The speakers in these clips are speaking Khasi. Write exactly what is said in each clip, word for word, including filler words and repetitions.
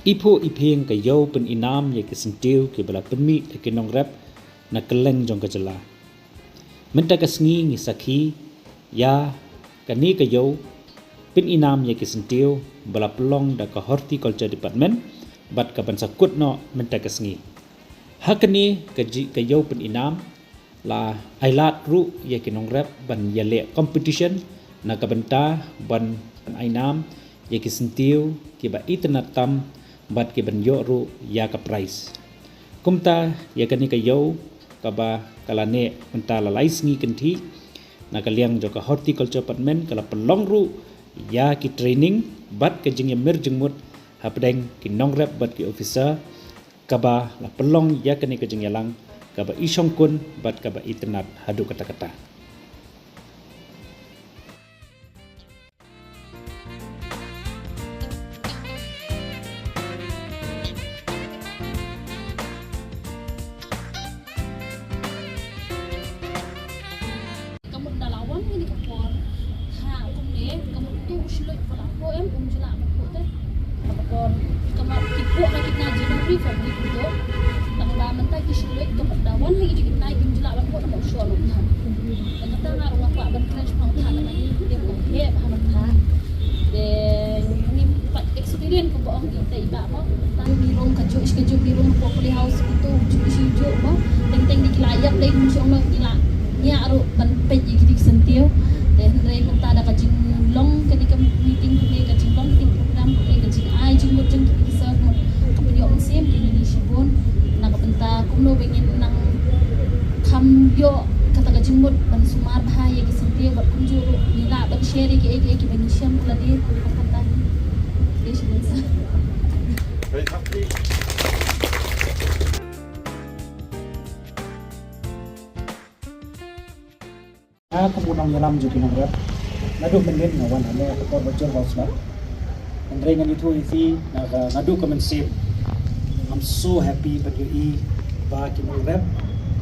Iphuh iphieng ka ïew pynïnam ïa ki syntiew kiba la pynmih da ki nongrep na kylleng jong ka jylla. Mynta ka sngi ngi sakhi ïa kane ka ïew pynïnam ïa ki syntiew ba la pynlong da ka Horticulture Department bad ka ban sa kut noh mynta ka sngi. Ha kane ka ji-, ka ïew pynïnam la ai lad ruh ïa ki nongrep ban ïaleh competition na ka bynta ban ai nam ïa ki syntiew kiba itynnad tam bad ki ban ïoh ruh ïa ka prize. Kumta ïa kane ka ïew kaba ka la neh mynta la lai sngi kynthih, na ka liang jong ka Horticulture Department ka la pynlong ruh ïa ki training bad ka jingïamir jingmut hapdeng ki nongrep bad ki officer, kaba la pynlong ïa kane ka jingïalang kaba i shongkun bad kaba itynnad haduh katta katta. Ka mut da la wan kane ka por, ha kumne ka mut utu u shluid ba la phuh em, um ju lah ban phuh te. Ka por ka mut ki phuh ha kine ki jingri family kumto. Tang ba mynta ki shluid ka mut da wan ha ki jingri kim ju lah ban phuh namar u shon u tha. Te kata nga ruh nga kwah ban kren shaphang u tha, tang ba ngi dei ban heh ba ha ban tha. Te ngi pat experience kumba ong ki te i bah mo. Tang mi rung ka juh, ka juh mi rung hapoh Pule House kumto, juh shi juh mo. Teng teng dei ki la ïap lei, kumba ong ki la ñiah ruh ban peit ïa ki dei ki syntiew. Te hynrei mynta da ka jinglong kane ka meeting, kane ka jinglong meeting program, kane ka jingai jingmut jong ki dei ki sir mo, ka pynïoh mynsiem ïa ngi shibun na ka bynta kumno ba ngin nang kham ïoh kata ka jingmut ban sumar bha ïa ki syntiew bad kumjuh ruh ngi lah ban share ïa kiei kiei kiba ngi shem ha lade. Kata hi. Te shibun sir. Nga kum u nongïalam jong ki nongrep, naduh mynnin nga wan hangne ha ka por ba jur ba u sla. Hynrei ngan ïathuh ïa phi na ka, naduh ka mynsiem, I'm so happy ban ïohi ba ki nongrep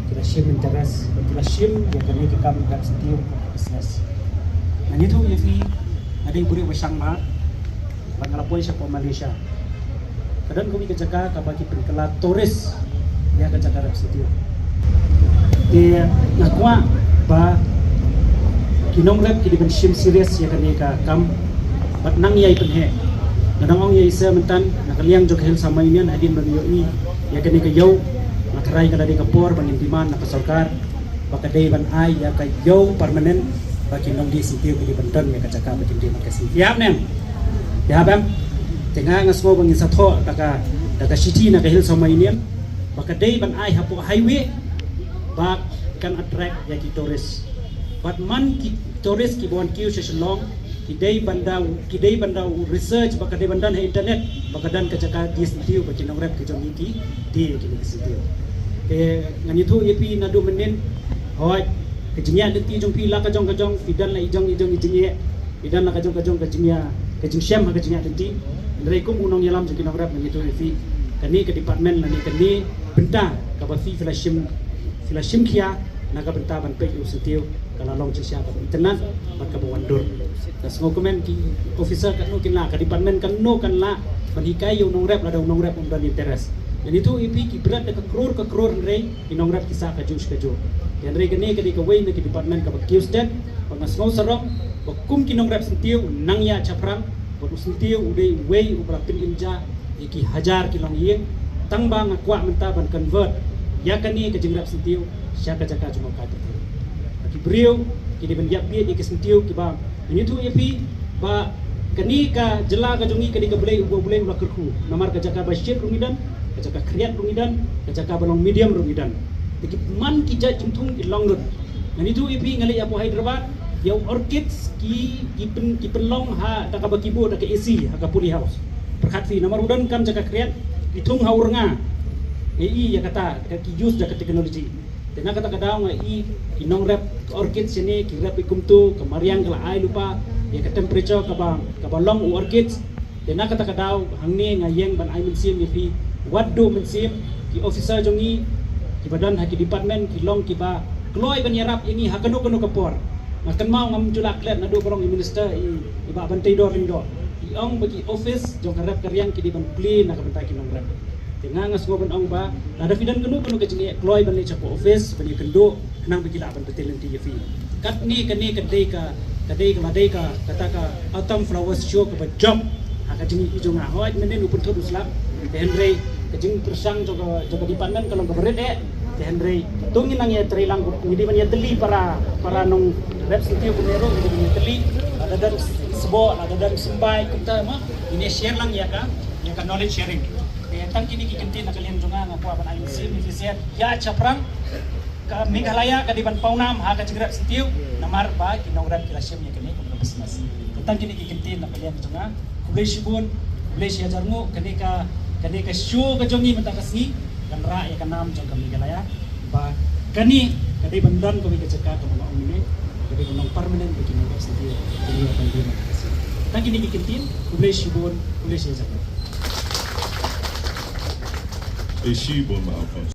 ki la shim interest, ba ki la shim ïa kane ka kam rep syntiew kum ka business. Ngan ïathuh ïa phi, nga dei u briew ba shang bha, ba nga la poi shapoh Malaysia. Ka don kawei ka jaka kaba ki pynkylla tourist ïa ka jaka rep syntiew. Te nga kwah ba ki nongrep ki dei ban shim serious ïa kane ka kam bad nang ïai pynheh. Nga dang ong ïa i sir mynta na ka liang jong ka Hill Samay Union hadien ba ngi ïohi ïa kane ka ïew, nga tharai ka la dei ka por ba ngin demand na ka sorkar ba ka dei ban ai ïa ka ïew permanent ba ki nongdie syntiew ki dei ban don ïa ka jaka ba kin die ban ka syntiew. Ïa, mem. Ïa, bam. Te nga nga sngew ba ngin sa thoh da ka, da ka shithi na ka Hill Samay Union ba ka dei ban ai hapoh highway ba kan attract ïa ki tourist. Bad man ki tourist kiba wan kiew sha Shillong, ki dei ban da, ki dei ban da research, ba ka dei ban don ha internet ba ka don ka jaka die syntiew ba ki nongrep ki jong ngi ki die ïa kine ki syntiew. Te ngan ïathuh ïa phi naduh mynnin, hooid, ka jingïaid lynti jong phi la ka jong ka jong, phi don la i jong i jong i jingïaid, phi don la ka jong ka jong ka jingïa, ka jingshem ha ka jingïaid lynti. Hynrei kum u nongïalam jong ki nongrep ngan ïathuh ïa phi, kane ka department lane kane bynta kaba phi phi la shim, phi la shim khia na ka bynta ban peit ïa u syntiew ka la long shisha kaba itynnad bad kaba wan dur. Nga sngew kmen ki officer katno kin lah, ka department katno kan lah ban hikai ïa u nongrep lada u nongrep um don interest. Ngan ïathuh ïa phi ki bret da ka klur ka klur hynrei ki nongrep ki sah kajuh shi kajuh. Hynrei kane ka dei kawei na ki department kaba kiew stet bad nga sngew sarong ba kum ki nongrep syntiew nang ïa shaphrang bad u syntiew u dei uwei uba la pynim ja ïa ki hajar ki longïing. Tang ba nga kwah mynta ban convert ïa kane ka jingrep syntiew sha ka jaka jngohkai pyrthei. Ba ki briew ki dei ban ïap bieit ïa ki syntiew kiba, ngan ïathuh ïa phi ba kane ka jylla ka jong ngi ka dei ka blei uba u Blei u la kyrkhu. Namar ka jaka ba shit ruh ngi don, ka jaka khriat ruh ngi don, ka jaka ba long medium ruh ngi don. Te ki man ki jait jingthung ki long lut. Ngan ïathuh ïa phi nga leit hapoh Hyderabad, ïa u orchids ki, ki pyn, ki pynlong ha da kaba ki buh da ka A C ha ka Pule House. Pyrkhat phi namar u donkam jaka khriat, ki thung ha u rnga. Ngi i ïa kata, ka ki use da ka technology. Te na kata ka daw nga i ki nongrep orchids shane ki rep i kumto, ka mariang ka la ai lypa ïa ka temperature kaba, kaba long u orchids. Te na kata ka daw hangne nga ïeng ban ai mynsiem ïa phi, wat duh mynsiem, ki officer jong ngi kiba don ha ki department ki long kiba kloi ban ïarap ïa ngi ha kano kano ka por. Nga kynmaw ngam ju lah klet naduh ba long i minister i, i Bah Banteidor Lyngdoh, i Ong ba ki office jong ka rep ka riang ki dei ban plie na ka bynta ki nongrep. Te nga nga sngew ban ong ba lada phi don kano kano ka jingeh kloi ban leit sha ka office ban ïakynduh khnang ba ki lah ban bteng lynti ïa phi. Katne kane ka dei ka ka dei ka la dei ka kata ka Autumn Flowers Show kaba jop ha ka jingïohi jong nga. Hooid mynnin u pynthut u slap. Te hynrei ka jingpyrshang jong ka jong ka department ka long kaba rit eh. Te hynrei to ngin nang ïatreilang, ngi dei ban ïatylli para para nongrep syntiew kumne ruh, ngi dei ban ïatylli. Lada don sboh, lada don symbai kumta ma, ngin ïa share lang ïa ka ïa ka knowledge sharing. Te tang kine ki kyntien na ka liang jong nga, nga kwah ban ai mynsiem mynsiem ïa shaphrang. Ka Meghalaya ka dei ban pawnam ha ka jingrep syntiew namar ba ki nongrep ki la shim ïa kane kum ka business. Te tang kine ki kyntien na ka liang jong nga. Khublei shibun, khublei shihajar nguh. Kane ka kane ka show ka jong ngi mynta ka sngi kan rah ïa ka nam jong ka Meghalaya ba kane ka dei ban don kawei ka jaka kaba nga ong mynne ka dei ban long permanent ba ki nongrep syntiew. Kane ka dei ban tang kine ki kyntien. Khublei shibun, khublei shihajar nguh. Khublei shibun, ma Alphonse.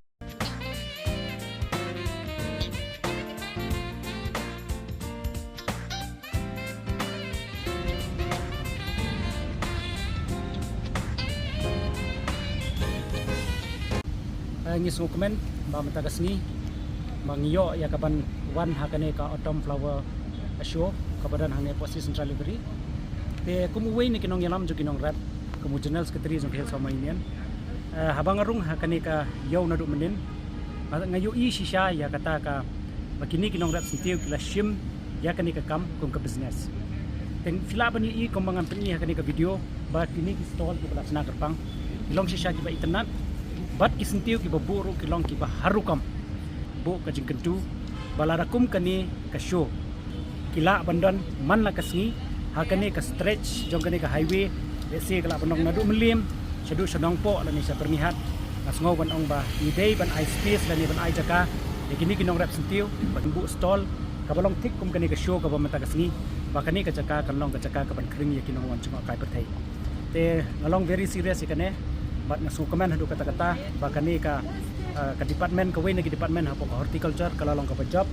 Eh, ngi sngewkmen ba mynta ka sngi ba ngi ïoh ïa ka ban wan ha kane ka Autumn Flower Show kaba don hangne Posi Central Library. Te kum uwei na ki nongïalam jong ki nongrep, kum u General Secretary jong ka Hill Sohma Union, eh, haba nga rung ha kane ka ïew naduh mynnin, nga ïohi shisha ïa kata ka ba kine ki nongrep syntiew ki la shim ïa kane ka kam kum ka business. Te phi lah ban ïohi kumba ngan pyni ha kane ka video ba kine ki stall kiba la shna kyrpang ki long shisha kiba itynnat bad ki syntiew kiba buh ruh ki long kiba har rukom. Buh ka jingkyntu ba lada kum kane ka show ki lah ban don man la ka sngi ha kane ka stretch jong kane ka highway. Let's say ka lah ban long naduh Mylliem shaduh sha Nongpoh lane sha Byrnihat. Nga sngew ban ong ba ngi dei ban ai space lane ban ai jaka ïa kine ki nongrep syntiew ba kin buh stall kaba long thik kum kane ka show kaba mynta ka sngi ba kane ka jaka kan long ka jaka kaban khring ïa ki nongwan jngohkai pyrthei. Te nga long very serious ïa kane bad nga sngewkmen haduh katta katta ba kane ka, ah, ka department, kawei na ki department hapoh ka horticulture ka la long kaba jop.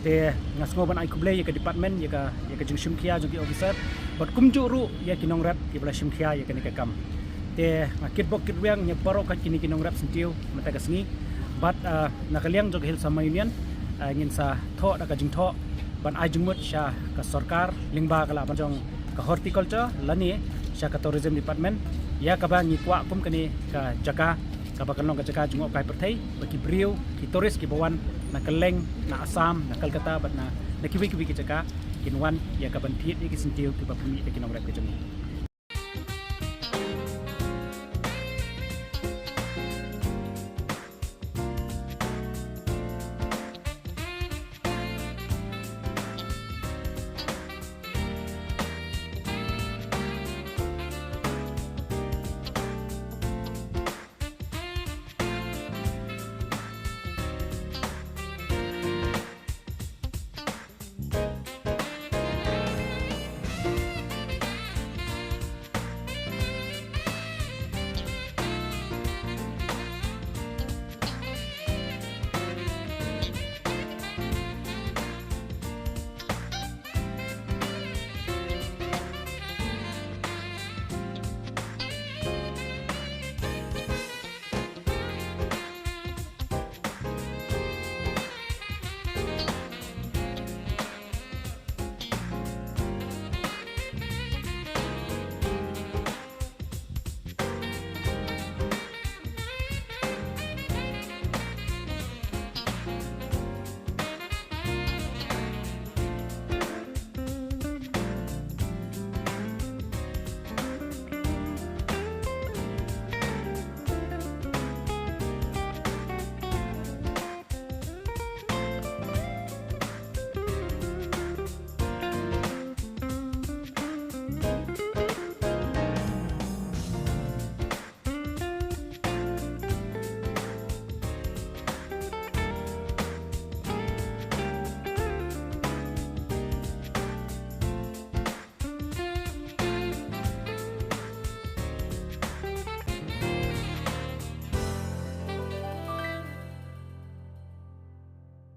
Te nga sngew ban ai khublei ïa ka department, ïa ka ïa ka jingshim khia jong ki officer bad kumjuh ruh ïa ki nongrep kiba la shim khia ïa kane ka kam. Te nga kitbok kitrwiang ïa baroh kine ki nongrep syntiew mynta ka sngi bad, ah, na ka liang jong ka Hill Sohma Union, ah, ngin sa thoh da ka jingthoh ban ai jingmut sha ka sorkar lyngba ka lah ban jong ka horticulture lane sha ka tourism department ïa kaba ngi kwah kum kane ka jaka kaba kan long ka jaka jngohkai pyrthei ba ki briew, ki tourist kiba wan na kylleng, na Assam, na Kolkata bad na na kiwei kiwei ki jaka kin wan ïa kaban thied ïa ki syntiew kiba pynmih da ki nongrep ka jong ngi.